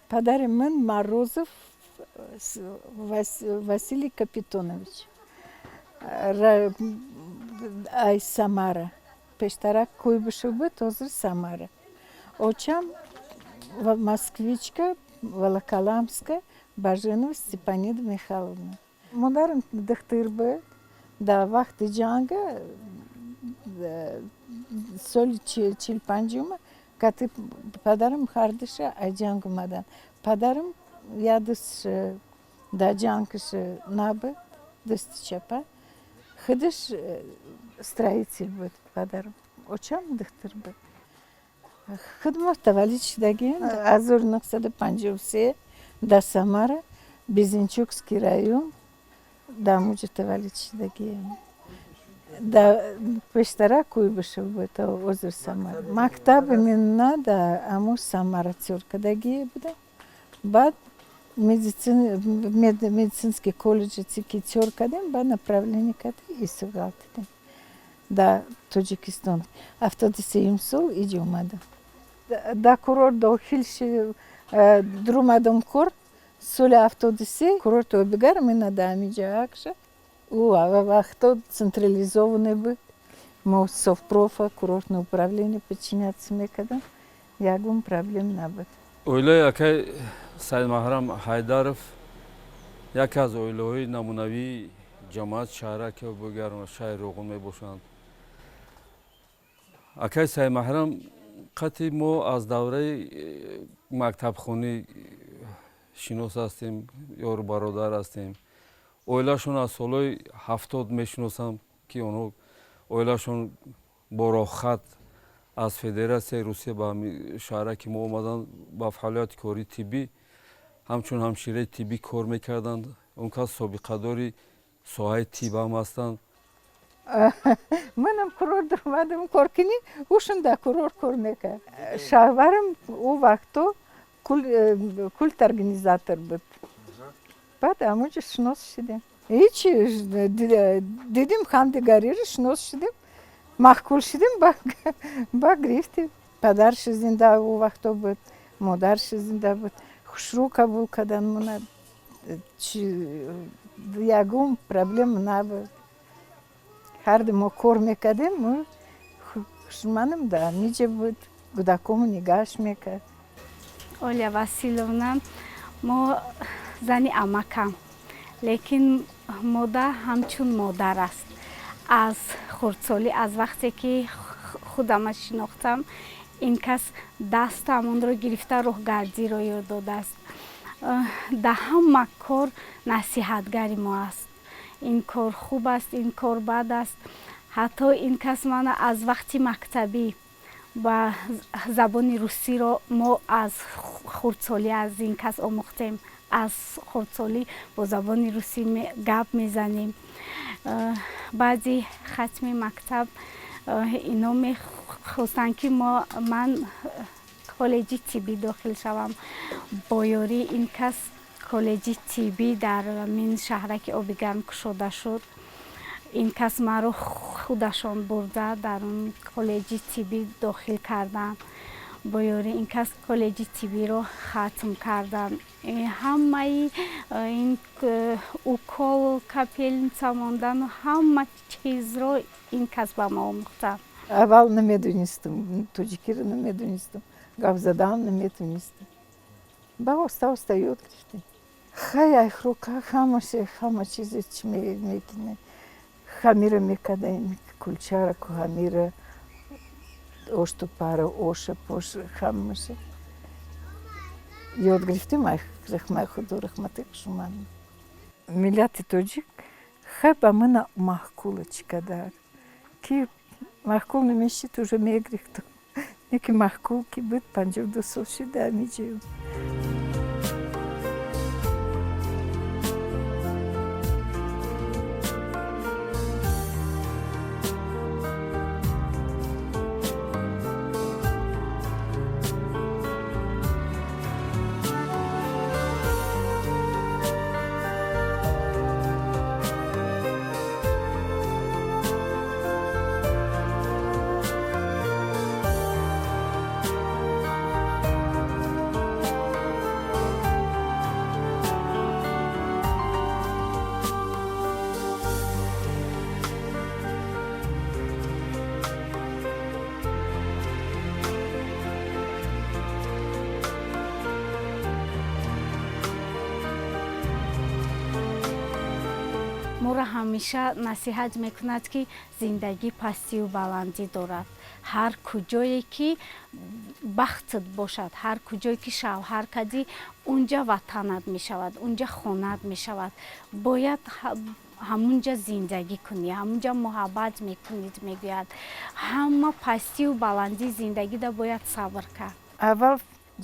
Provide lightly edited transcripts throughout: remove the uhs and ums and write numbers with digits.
Падари ман Морозов Василий Капитонович ай Самара, пештарак Куйбышев буд, ҳозир Самара. Очам москвичка, Волоколамска, Баженова Степанида Михайловна. Модарам духтур буд. Дар вақти ҷанга, соли 45-ума, кати падарам ҳардуша аз ҷанг омаданд. Падарам як дастш дар ҷангш набуд, дасти чапа. Худаш строитель буд падарам. Очам духтур буд. Худ мо таваллуд шудагием 1953 дар Самара, Безенчукский район, дар ҳамуҷо таваллуд шудагием. Дар пештара Куйбышев буд, ҳозир Самара. Мактаби мина дар ҳамун Самара тёр кардагие буда. Баъд медицинский коллеҷ ки тёр кардем, баъд направление кардем, исо ғалтидем дар Тоҷикистон. 73-юм сол иҷо омадам. Дар курорт дохил даромадам кор соли 73, курорти Обигарм ина дар ҳамиҷо акша. Ӯ вақто централизованный буд. Мо совпрофа, курортное управление подчиняться мекардам. Ягон проблем набуд. Оилаи акай Саидмаҳрам Ҳайдаров яке аз оилаҳои намунавии ҷамоати шаҳраки Обигарм, шаҳри Роғун мебошанд. Акай Саидмаҳрам қати мо аз давраи мактабхонӣ шинос ҳастем, ёру бародар ҳастем. Оилашон аз солҳои 70 мешиносам, ки онҳо оилашон бо роҳхат аз Федератсияи Русия ба шаҳраки мо омаданд, ба фаъолияти кории тиббӣ, ҳамчун ҳамшираи тиббӣ кор мекарданд. Он кас собиқадори соҳаи тиб ҳам ҳастанд. Манам курорт омадам кор кунӣ, ӯшон дар курорт кор мекард. Шавҳарам ӯ вақто культорганизатор буд. Баъд ҳамонҷо шинос шудем. Ҳечи, дидим ҳамдигариро, шинос шудем, маъқул шудем, ба гирифтем. Падарш зинда ӯ вақто буд, модарш зинда буд. Хушрӯ қабул карданд мона, ягон проблема набуд. Ҳарду мо кор мекардем, манам дар ҳамиҷа буд, кӯдакому нигаҳш мекард. Оля Василовна мо зани амакам, лекин модар ҳамчун модар аст. Аз хурдсолӣ, аз вақте ки худама шинохтам, ин кас дастамонро гирифта роҳгардиро ёд додааст. Дар ҳама кор насиҳатгари мо аст: ин кор хуб аст, ин кор бад аст. Ҳатто ин кас мана аз вақти мактабӣ ба забони русиро мо аз хурдсолӣ аз ин кас омӯхтем. Аз хурдсолӣ бо забони русӣ гап мезанем. Баъди хатми мактаб ино мехостанд, ки ман коллеҷи тиббӣ дохил шавам. Бо ёрии ин кас коллеҷи тиббӣ дар мин шаҳраки Обигарм кушода шуд. Ин кас маро худашон бурда дар он коллеҷи тиббӣ дохил карданд. Бо ёрии ин кас коллеҷи тиббиро хатм кардам. Ҳамаи ин укол, капельница мондану ҳама чизро ин кас ба мо омӯхтанд. Аввал намедонистам, тоҷикиро намедонистам, гап задан наметонистам. Ба оста оста ёд гирифтем. Хай, айхрука ҳамаше, ҳама чизе чи мекунем, хамира мекардаем, кулчара, хамира, оштупара, оша пош, ҳамаша ёд гирифтем. Ай рахмаи Худо, рахмати хушомад. Миллати тоҷик хай ба мана маъқула, чӣ қадар ки маъқул намешид, уже мегирифтам. Неки маъқул ки буд, 52 сол шуда ҳамиҷо. Моро ҳамеша насиҳат мекунад, ки зиндагӣ пастию баландӣ дорад. Ҳар куҷое ки бахтат бошад, ҳар куҷое ки шавҳар кардӣ, унҷа ватанат мешавад, унҷа хонаат мешавад. Бояд ҳамунҷа зиндагӣ кунӣ, ҳамунҷа муҳаббат мекунид, мегӯяд. Ҳама пастию баландии зиндагида бояд сабр кард. Аввал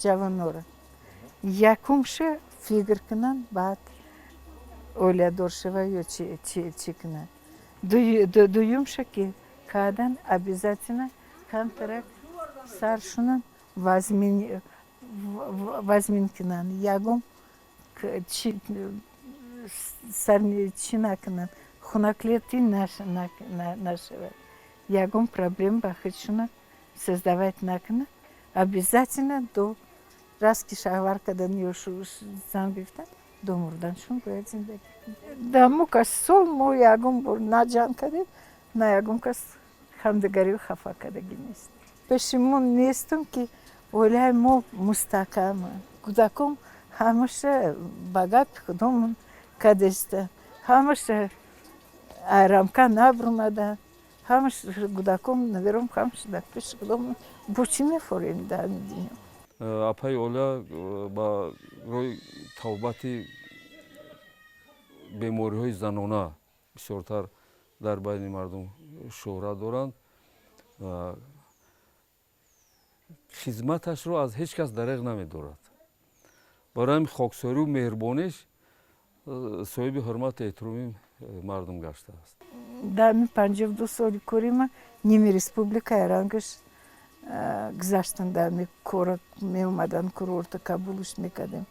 ҷавонора якумша фикр кунанд, баъд оиладор шава ё чӣ кунанд. Дуюмша ки кардан, обязательно камтарак саршунан вазмин кунанд, ягон чӣ накунанд, хунаклетӣ нашавад, ягон проблем ба худшуна создавать накунанд. Обязательно до раз ки шавҳар кардан ё зан гирифтан, до мурданшон бояд зиндагӣ кунанд. Даму кас сол мо ягон бор на ҷанг кардем, на ягон кас ҳамдигарию хафа кардагӣ нест. Пеши мо нестам, ки оилаи мо мустаҳкама. Кӯдаком ҳамаша ба гапи худомон кадеста, ҳамаша айрамка набурмада, ҳамаш кӯдаком, навером, ҳамаша дар пеши худомон. Бо чӣ мефорем дар дунё? Апаи Оля ба роҳи тавбати бемориҳои занона бисёртар дар байни мардум шӯҳрат доранд. Хизматашро аз ҳеҷ кас дареғ намедорад. Барои ҳамин хоксорию меҳрубониш соҳиби ҳурмату эҳтироми мардум гаштааст. Дар 52 соли корима ними республика рангаш гузаштан, дар кора меомадан, курорта қабулш мекардем.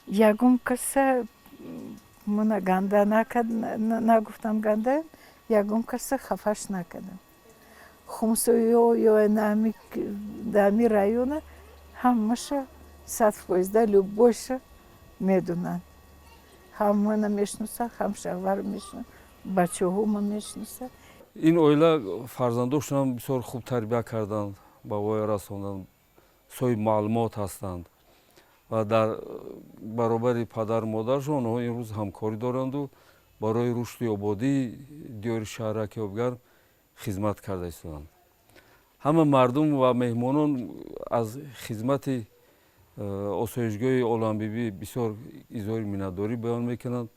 Ягон каса мана ганда нагуфтам, ганда ягон каса хафаш накардам. Хумсоё ё дами района ҳамаша 100%, любойша медонанд. Ҳам мана мешиносанд, ҳам шавҳар мешиносанд, бачаҳома мешиносанд. Ин оила фарзандошонам бисёр хуб тарбия карданд, ба воя расонданд, соҳиби маълумот ҳастанд ва дар баробари падару модаршон онҳо имрӯз ҳамкорӣ доранду барои рушду ободии диёри шаҳраки Обгарм хизмат карда истоданд. Ҳама мардум ва меҳмонон аз хизмати осоишгоҳи Оламбибӣ бисёр изҳори миннатдорӣ баён мекунанд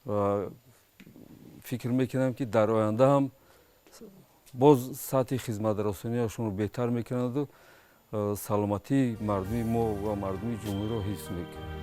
ва фикр мекунам, ки дар оянда ҳам боз сатҳи хизматрасониашонро беҳтар мекунанду саломатии мардуми мо ва мардуми ҷумҳуриро ҳифз мекунанд.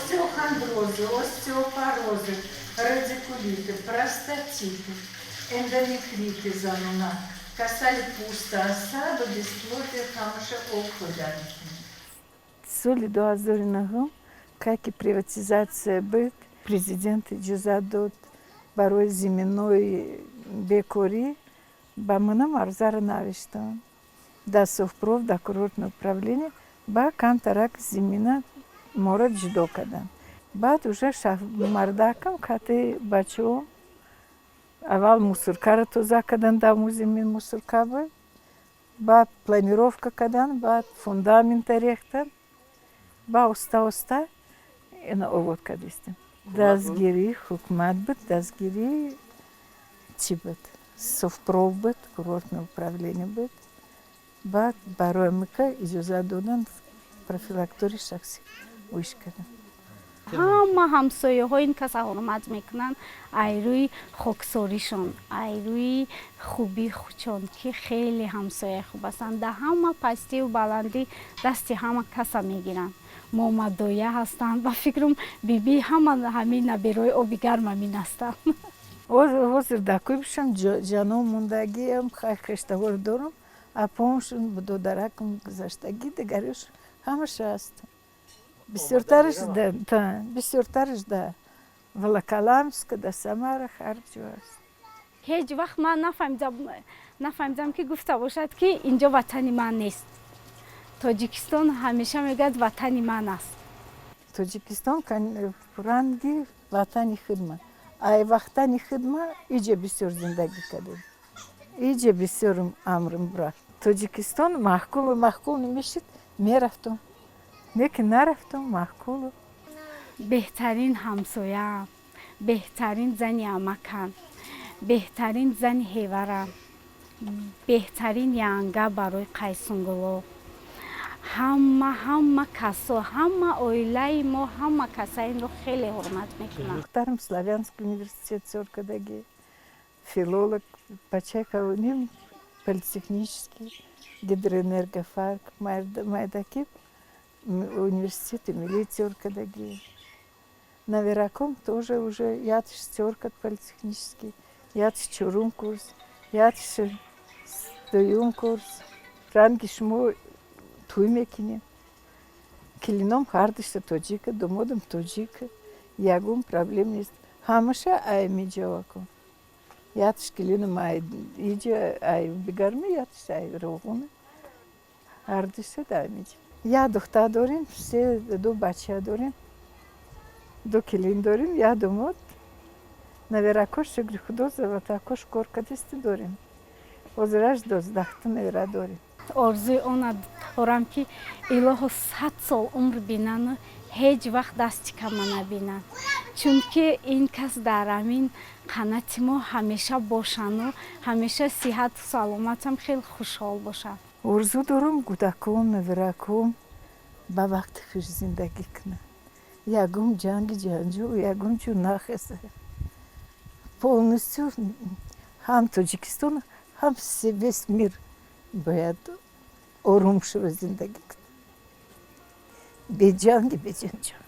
Остеохондрозы, остеопорозы, радикулиты, простатиты, эндометриты зануна, касали пуста, асаба, бесплодие, ҳамаша об хӯрда метавонад. Соли 2009, как и приватизация буд, президент иҷозат дод барои заминои бекорӣ, ба манам арзаро навиштам да Совпроф, да курортное управление, ба камтарак замина моро ҷудо карданд. Баъд уже мардакам кати бачаҳо аввал мусоркаро тоза карданд, даму замин мусорка буд, баъд планировка карданд, баъд фундамента рехтанд, ба оста оста ина овод кардистем. Дастгирии ҳукумат буд, дастгирии чӣ буд, Совпроф буд, курортное управление буд. Баъд барои мика иҷозат доданд, профилакторий шахсӣ оиш кардам. Ҳама ҳамсояҳо ин каса ҳурмат мекунанд ай рӯи хоксоришон, ай рӯи хубии худшон, ки хеле ҳамсояи хуб ҳастанд. Дар ҳама пастию баландӣ дасти ҳама каса мегиранд. Момадоя ҳастанд. Ба фикрам, бибии ҳама ҳамин набераҳои оби гарм ҳамин ҳастанд. Ҳозир дар кӯй бошам, ҷаном мондагиам, хештавор дорам, апомшон, додаракам гузаштагӣ, дигариш ҳамаша ҳаст. Бисёртараш да Волоколамска, да Самара, ҳар ҷо аст. Ҳеҷ вақт ман нафаҳмидам, ки гуфта бошад, ки инҷо ватани ман нест. Тоҷикистон ҳамеша мегӯяд, ватани ман аст. Тоҷикистон ранги ватани хидма. Ай вақтани хидма иҷа бисёр зиндагӣ кардем, иҷа бисёр амрим рафт. Тоҷикистон маъқулу маъқул намешид, мерафтум, лекин нарафтум, маъқулу. Беҳтарин ҳамсояам, беҳтарин зани амакам, беҳтарин зани ҳеварам, беҳтарин янга барои Қайсунгуло. Ҳама касо, ҳама оилаи мо, ҳама каса инро хеле ҳурмат мекунанд. Духтарам Славянский университет тёр кардагӣ, филолог, бачакавним политехнический, гидроэнергофак, майдаки университети миллӣ тёр кардагӣ. Навераком тоже уже ятш тёр кард политехнический, ятш чорум курс, ятш дуюм курс. Ранги шумо тӯй мекунем. Келином ҳардушта тоҷика, домодам тоҷика, ягон проблем нест. Ҳамаша ай миҷавакум. Ятш келинам ай иҷа, ай Бигарми, ятш ай Роғуна. Ҳардушта дар миҷа. Як духтар дорем, се ду бача дорем, ду келин дорем, як домод. Наверакош, шукри худо, заватакош кор кардисти дорем. Ҳозираш 12-та навера дорем. Орзуи она дорам, ки илоҳо 100 сол умр бинану ҳеҷ вақт дасти кама набинанд, чунки ин кас дар ҳамин қанати мо ҳамеша бошану ҳамеша сиҳату саломатам, хеле хушҳол бошанд. Орзу дорам, кӯдаком, навераком ба вақти хуш зиндагӣ кунанд, ягон ҷанги ҷанҷол, ягон чӯ нахеса. Полностью ҳам Тоҷикистон, ҳам весь мир бояд ором шава, зиндагӣ кунад беҷанги, беҷанҷол.